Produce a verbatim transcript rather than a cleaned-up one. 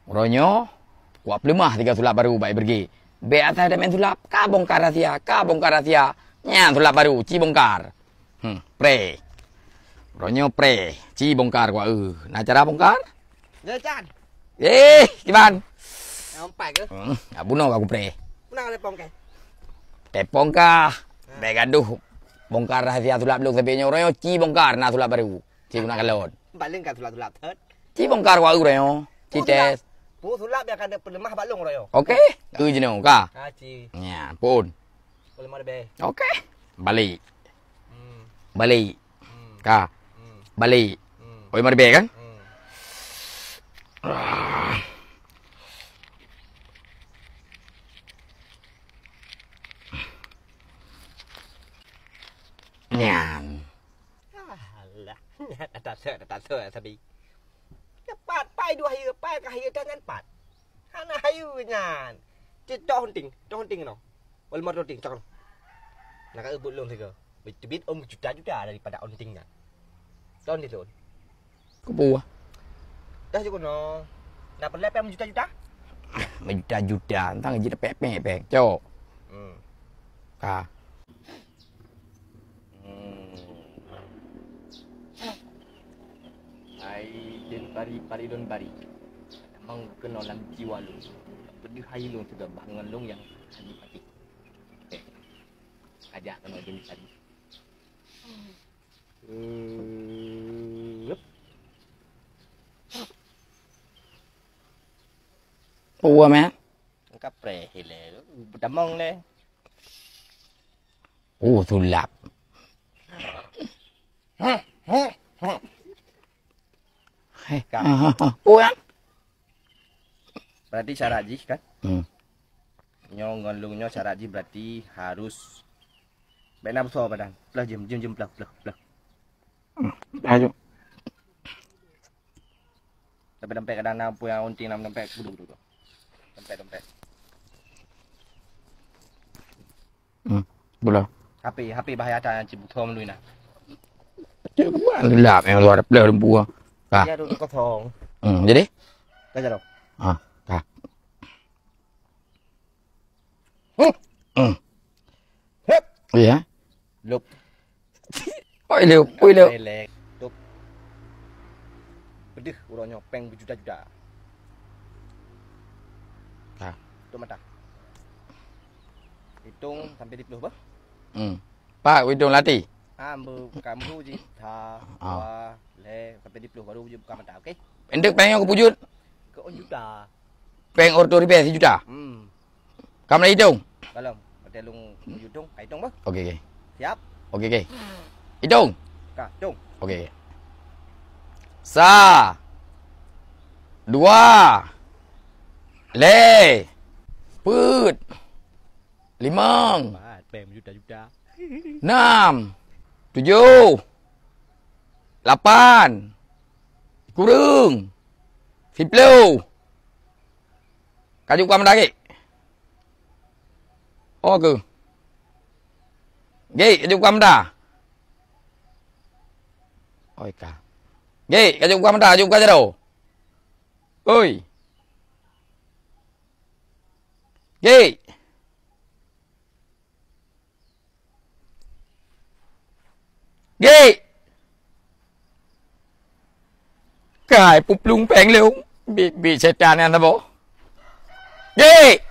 Uroe nyoe, kuat peuleumah tiga sulap baru bak iberge. Bèk asai tameu'en sulap, ka bongkar rahsia, ka bongkar rahsia. Nyan sulap baru, ci bongkar. Hmm, preh. Uroe nyoe preh, ci bongkar kuat eu. Na cara bongkar? Ya, Chan. Eh, kiban. Nampak ke? Hmm, bunoe ka kupreh. Pernah ada pongkai? Tepong kah? Ha. Bèk gadoh. Bongkar rahsia sulap lôn sabé nyoe uroe nyoe ci bongkar na sulap baru. Ci guna kalon. Paling ka sulap-sulap thot. Ci bongkar wak uroe nyoe. Ci tes. Pu sulap nyang ka peuleumah bak lôn uroe nyoe. Oke. Ke jinoe ka. Ha, ci. Nya, pun. Peuleumah lebih. Oke. Balik. Hmm. Balik. Hmm. Ka. Hmm. Balik. Hmm. Oi, mari bèk kan? Hmm. Nyan. Alah, nyan dah tasek, dah tasek sabi. Cepat, pai dua hari, pai ka hari dah nyan pat. Hana hayu nyan. Cit cok hunting, cok hunting keunoe. Wal mar hunting, cok keunoe. Nak ka eubut lôn sigoe. Beuteubiet ôn juta-juta daripada hunting nyan. Cok di lôn. Keubua. Dah cok keunoe. Nak peureulèe pèng meujuta-juta? Meujuta-juta, tang jih pèng-pèng, pèng. Cok. Hmm. Ka. Hmm. Hai den pari, pari lôn bari. Tamong keunoe lam jiwa lôn. Peudeuh hai lôn sigoe bah ngon lôn nyang hana pati. Eh, kajak keunoe den pari. Hmm. Peue meh? Kapreh ilèe, tamong lé. Oh, sulap. Heh, heh, heh. Heh, Ka. Ah, ah, ah. Oh, ya. Berarti syarat jih kan? Hmm. Nyoe ngon lôn nyoe syarat jih berarti harus bèk na beusoe badan. Plah jeuem, jeuem, jeuem, plah, plah, plah. Hmm. Ayo. Tapi dompet kadang na peue nyang unting lam dompet kudu tu. Dompet, dompet. Hmm, bula. H P, H P bahaya ata nyang cit bukong lui na. Cik, mana lap yang luar pula lembu ah. Ka. Ya, tu kosong. Hmm, jadi? Dah jalan. Ah, ka. Hmm. Hmm. Hep. Iya. Lop. Oi, lop, oi, lop. Elek. Tup. Peudeuh uroe nyoe pèng berjuta-juta. Ha. Tutup mata. Hitung sampai di puluh bah. Hmm. Pak, hitung lati. Ah, bu, kamu ji. Ha, ah. Dua, lé, sampai di puluh baru buka mata, oke? Entek pèng nyang kupeujeuet. Ke on juta. Pèng orto ribèe sijuta. Hmm. Ka mulai itong? Belum. Berarti lôn itong, ka itong bah. Oke, oke. Siap? Oke, oke. Itong? Ka, itong. Oke, oke. Sa. Dua. Lé. Peuet. Limong. Mat, pèng juta-juta. Nam. Tujoh. Lapan. Kureueng. Siploh. Ka jeuet buka mata, Gek. Oh, keu. Gek, ka jeuet buka mata. Oi, ka. Gek, ka jeuet buka mata, ka jeuet buka jaroe. Oi. Gek. Gek! Kai peuplueng pèng lôn, bi-, bi setan nyan saboh. Gek!